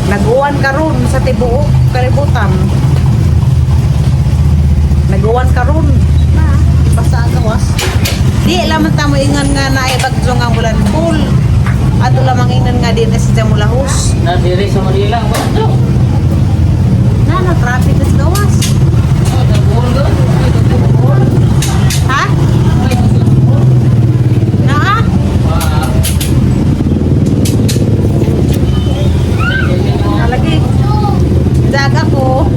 Nag-uwan karon sa tibuok kalibutan. Nag-uwan karon. Na, basta ang gawas. Di lamang ta mo ingon nga naay bagyo nga mulan pool. Ato lamang ingon nga di na siya mulahos. Na diri sa Manila ba to? Na na traffic sa gawas. Oh, nagbuhol doon. Nagbuhol. Ha? Naa? Ah. Nalagi. Jaga ko.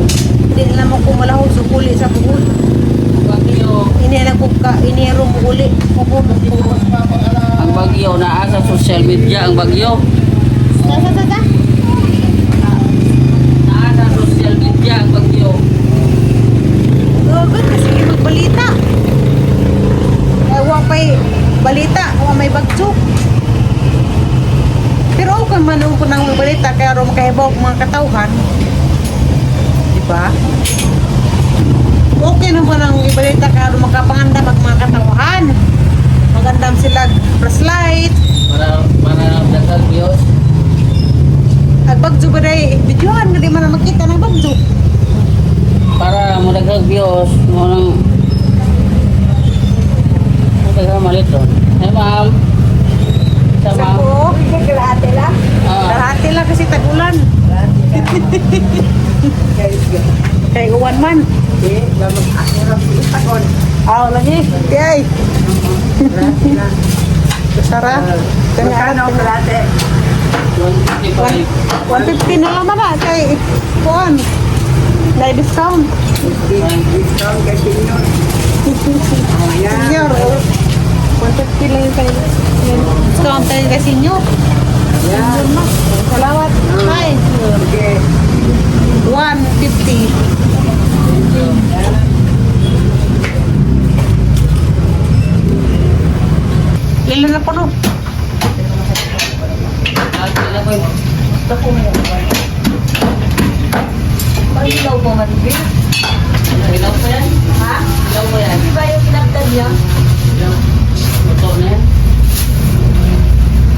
Di na mo kumulahos uli sa buhol. Bagyo. Ini na ko ka iniro mo uli. Kuko mo. Ang bagyo naa sa social media ang bagyo. Sa sa sa. Sa. Naa sa social media ang bagyo. Good kasi magbalita. Eh, wa pa'y balita, wa may bagyo. Pero okay man ko nang magbalita kaya ro makahibaw ang mga katawhan. Di ba? Okay naman ang ibalita kaya ro makapangandam ang mga katawhan. Magandam sila flashlight. Para para daghang views. Ag bagyo ba day, videohan nga di man na makita ng bagyo. Para mo daghang views mo nang mo daghang malit doon. Hey ma'am. Sa Sa ma'am. buo. Kalahati lang. Ah, Kalahati lang kasi tag-ulan. Kay uwan man. Eh, mag-ako. Aw lagi. Yay. Sara. Magkano ang kalahati? 155. 150 na lang man kay kuan. Na discount. Discount kay senior. Oh, yan. Senior. Oh. 150 lang yung kay discount tayo kay senior. Yan. Senior na. Salamat. Hi. Sige. 150. Lila na po no. Pag-ilaw po man, Bill. Ilaw pa yan? Ha? Ilaw pa yan? Di ba yung pinagdan niya? Ilaw. Luto na yan.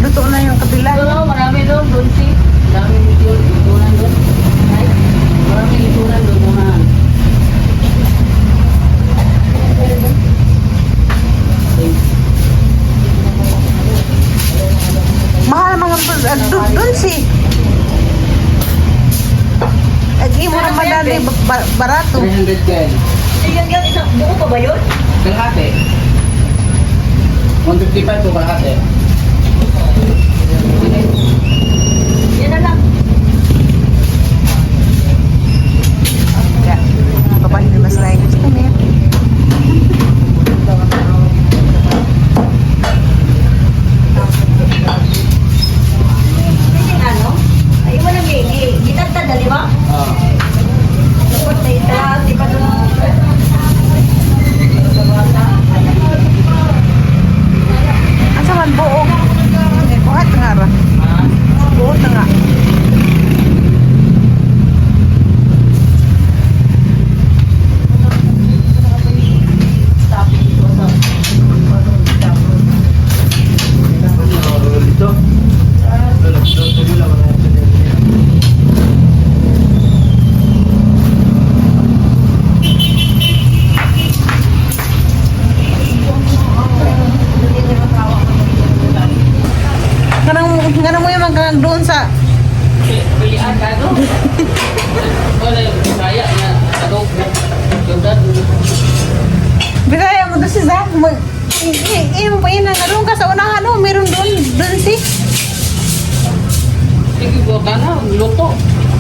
Luto na yung kabila. Doon oh, marami doon. Doon si. Marami doon. Itunan doon. Ay, marami itunan doon. Unahan. Mahal mga doon si. Ag imo naman dali barato. 300 yan. Yan yan, isang buo pa ba yun? Kalahati. 155 po kalahati. Yan na lang. Ya. Babalik na mas na yung customer. Pwede ano? Ay, wala may gitagtad na, di ba? Ah. Dapat na ita, di ba doon? Asa man buo? Eh, kuhat nga ra. Ah. Buo na nga. Nganong nganong mo yung mga doon sa Pilihan ka doon. Wala yung Bisaya na adobo. Siyudad. Bisaya mo doon si Zach. Mo i mo pa ina nga doon ka sa unahan oh, meron doon doon si. Sige, buta na. Luto.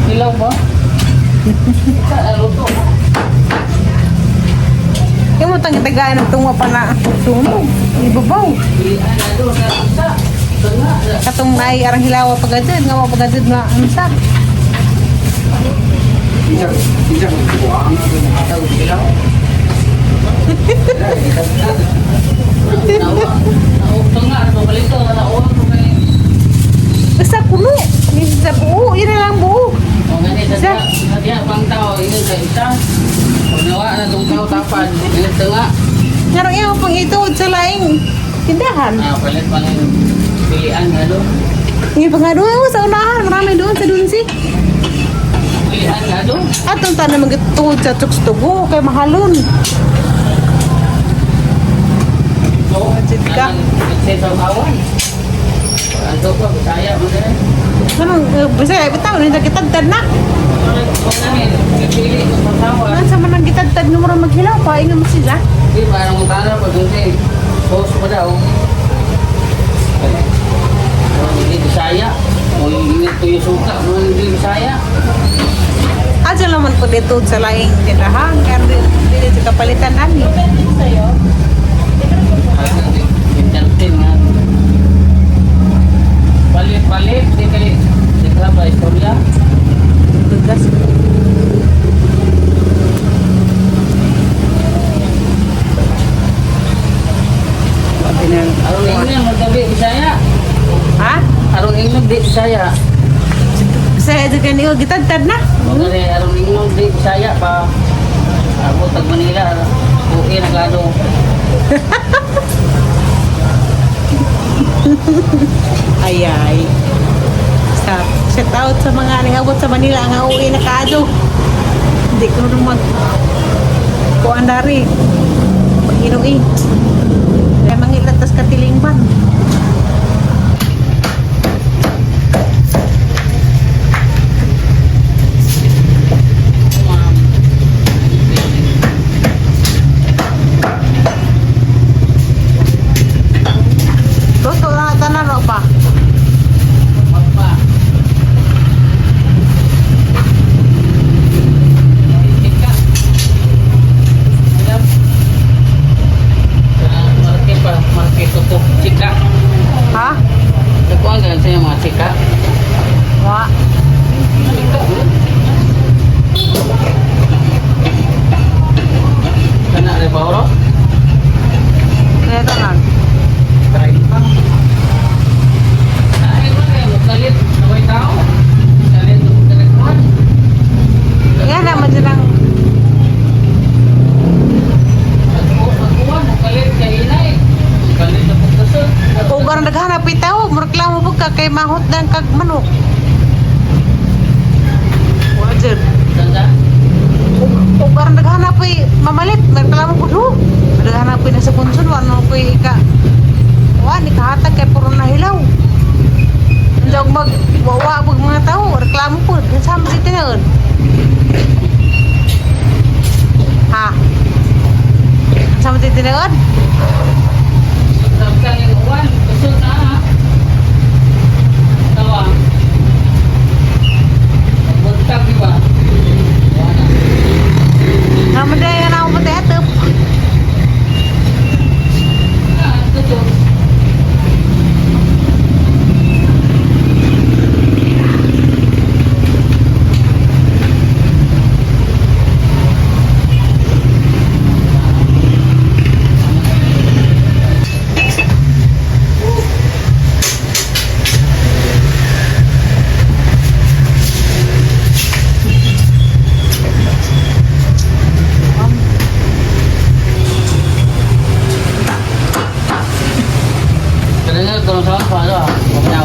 Ilaw ba? Sa luto. Imo tang tagaan ng tungwa pa na sunog. Ibabaw. Pilihan na doon. Sa isa. Tanga. Katong ay arang hilawa pagadud nga wa pagadud nga ano sa. Nawa. Tanga. Ano ba Nawa ko kay... Basta puno. Ni sa buo, yun na lang buo. O gani sa sa diya pang tao ingon sa isa. Pag nawa na tong tao tapad, ingon tanga. Ngarong imo pang ituod sa laing tindahan. Ah, palit pang pilihan nga do. Yung pang doon oh, sa unahan, marami doon sa Dunsi. Pilihan nga doon. Atong tanan magituod sa Chooks-to-Go kay mahalon. So, Budget ka. Sa awan. Ano pa, Bisaya mo din. Anong Bisaya bitaw ni gitadtad na. Pili ko sa awan. Ano sa man ang gitadtad nga mura maghilaw pa ingon mo sila. Di, parang utana pag hindi. Post pa daw. Oh, hindi Bisaya. O hindi tuyo suka. O hindi Bisaya. Adyo naman ko dito sa laing tindahan kaya dili sa kapalitan nami. Entertain nga. Palit-palit. Di kay... Di ka ba istorya? Tugas. Aron ingnan, magdabi Bisaya. Ha? Aron ingnan, di Bisaya. Bisaya jud kani gitadtad na. Mga rin, aron ingnan, di Bisaya pa. Ako, tag Manila. Okay, nagado. Ay ay. Stop. Shout out sa mga nangabot sa Manila nga uwi na kaadyo. Hindi ko nung mag kuan dari. Mag-inuwi. Kaya mangilat tas katilingban. Ma'am. Luto na tanan o pa. Papa. Chika. Alam. Marke pa, marke tutok chika. Ha? Nakuha ganun sa mga chika. Wa. Chika. Hmm? Kana rin ba oro? Kaya tanan. Try pa. Ay, wala eh, magkalit. Sabay tao. Kalit, magkalit. Nga naman silang Pagkuhan, magkalit kay inay. Magkalit na pagkasot. Ugar naghanap itaw, reklamo po ka kay mahot dan kag manok. Wa jud. Ganda. Ugar naghanap ay mamalit, reklamo ko do. Naghanap ay nasa punson, wa no ko ka. Wa ni kahatag kay puro nahilaw. Unsa og mag wawa pag mga tao, reklamo po, sama si tinuod. Ha? Sama si tinuod? Samsang yung uwan, kusot na ha. Tawa. Buntag, di ba? Wala. Naman dahil na ako patay atop. Ah, kusot. Kanina, tulong sa ako, ano ah, pamilya.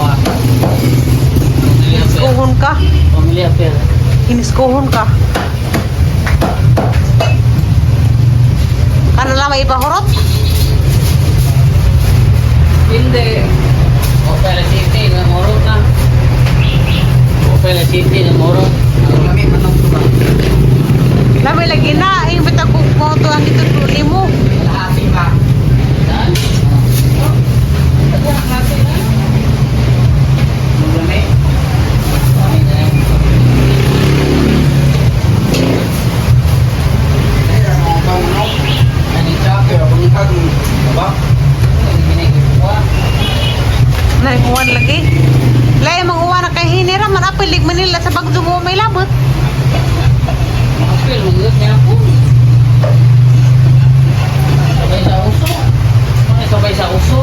Pamilya affair. Kuhon ka. Pamilya affair. Iniskuhon ka. Kana lang may ipahurot? Hindi. Opera City, namorot na. Opera City, namorot. Ang kami manok ba? Lami lagi na, yung bita ko moto ang ito nimo. Kalahati pa. Saan? Kalahati na. Marami. Ay, na. Naiuwan lagi. Lay mang uwan na kay hinira man apilig Manila sa bagdo mo may labot. Apil, magulat niya ako. Sabay sa uso. Ay, sabay sa uso.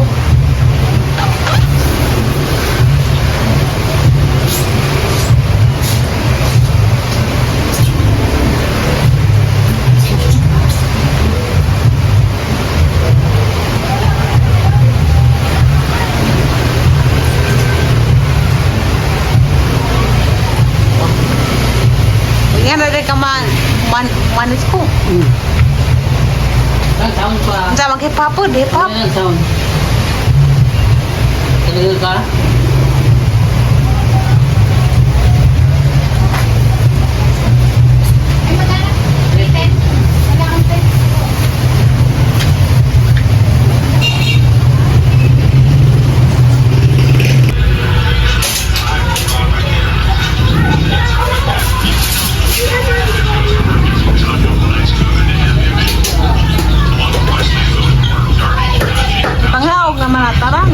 Panis ko. Ang sound pa. Unsa man hip hop pod, hip hop. Ano ang sound? Talaga ka? Ay, magkano? 310? Wala kang 10. Panglaog naman atarang.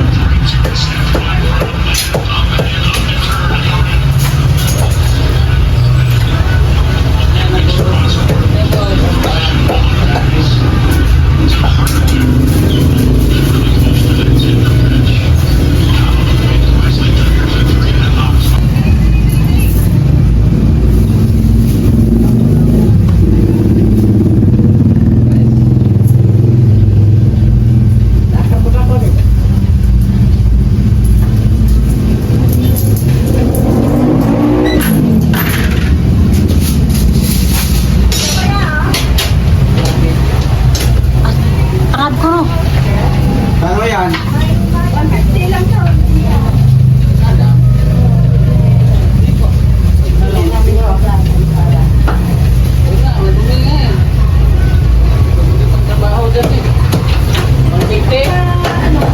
Tangad ko no. Ano yan? 150 lang to. Wala, madumi nga eh. Madumi pang trabaho dyan eh. 150.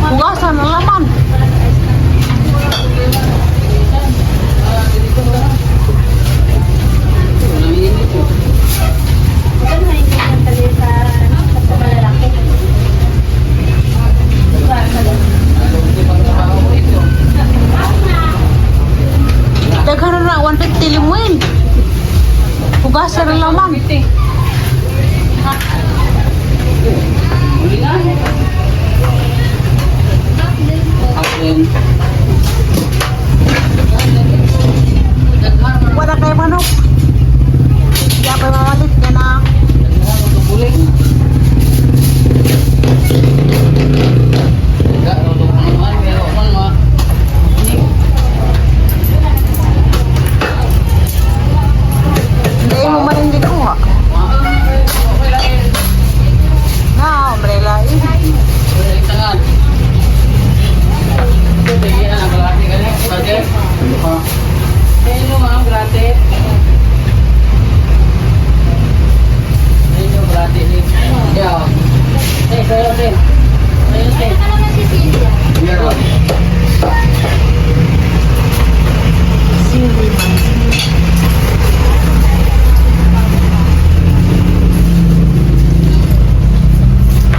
Hugasan ang laman. Walang init eh. Ito na hindi lang talaga sa malalaki. Diba? Madumi pang trabaho dito. Daghan na 150 limuin. Hugasan ang laman. 150. Huli na. Akin. Daghan Wala kay manok. Di ako mamalit ka na. Buling. Hindi mo man hindi kuha. Na, umbrella eh. Ano ka naman si Celia? Meron. Sili man.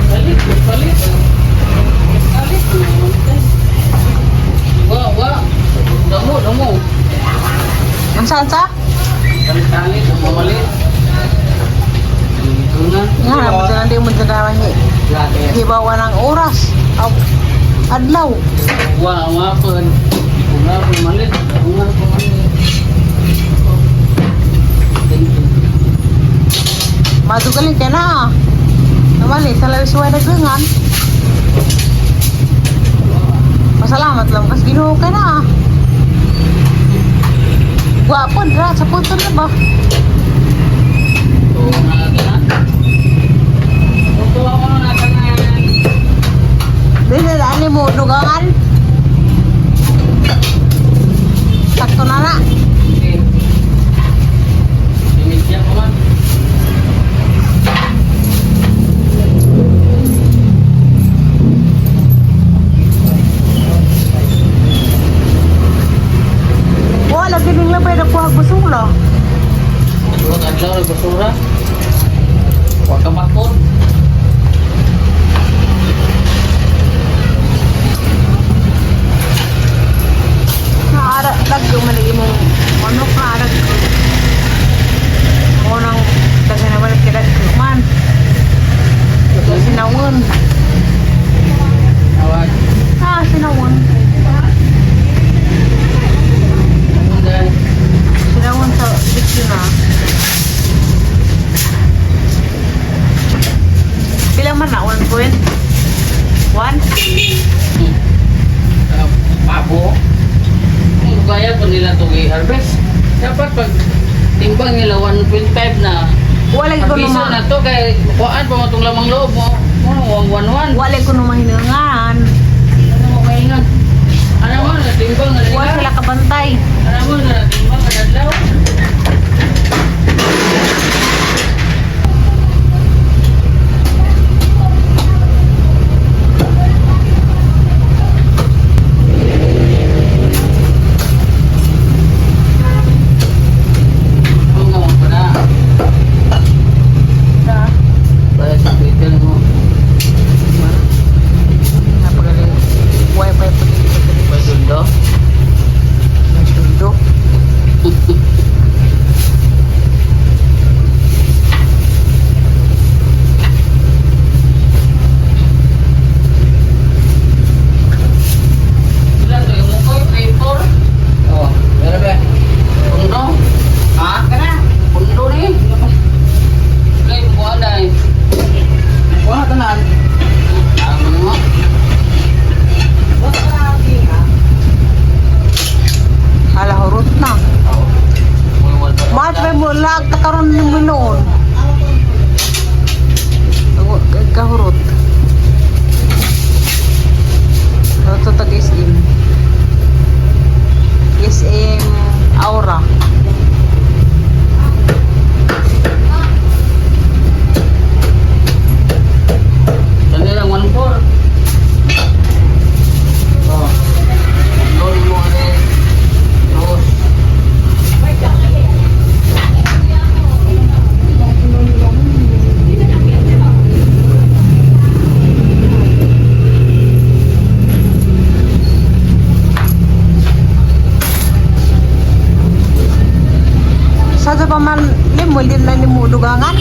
Palit, palit. Palit. Wa, wa. Damo, damo. Unsa unsa? Palit, palit, mamalit. Ito na. Nga na mo di mo dala ni. Grabe. Hibawa ng oras. Aw, adlaw. Wa, wa po. Wa po malit. Wa po malit. Thank you. Madugaling ka na. Namali, sa lawis wa dagungan. Pasalamat lang kas Ginoo ka na. Gwapo ra sa punto na ba? So, na. Tutuwa ko na natangan. Dili na ani mo dugangan. Sakto na na. Okay. Binigyan ko man. Wala gining labay na kuha basura. Huwag adlaw ng basura. Huwag ka makot. Naara dagko man imong manok na arag ko. Mo nang daghan na balik kay dagko man. Sinawon. Awag. Ah, sinawon. Unday. Sinawon sa picture na. Pila man na? 1.1? Pabo. Kung kaya po nila itong i-harvest. Dapat pag timbang nila 1.5 na. Wala ko Piso numa na to kay kuan pa mo tong lamang loob mo. Mo 1-1. wala ko numa hinangan. Ano mo kaingan? Ano mo natimbang na Wala sila kabantay. Ano mo natimbang na adlaw? Kung nga mo pa na. Para sa Twitter mo. Napagaling. Wifi pa dito. Pasundo. Nasundo. Sila to yung mukoy, 3-4. Oh, meron ba? Pundo. Ha? Pundo ni. Play mo buwan na eh. Wala tanan. Ang mga mo. Hala hurot na. Bakit may mo lag ta karon ni mo noon? Kahurot. Ito tag SM. SM Aura. Kani lang 1-4. Oh. Pundo ni mo rin. Dos. Sa pa man limo din na nimo dugangan.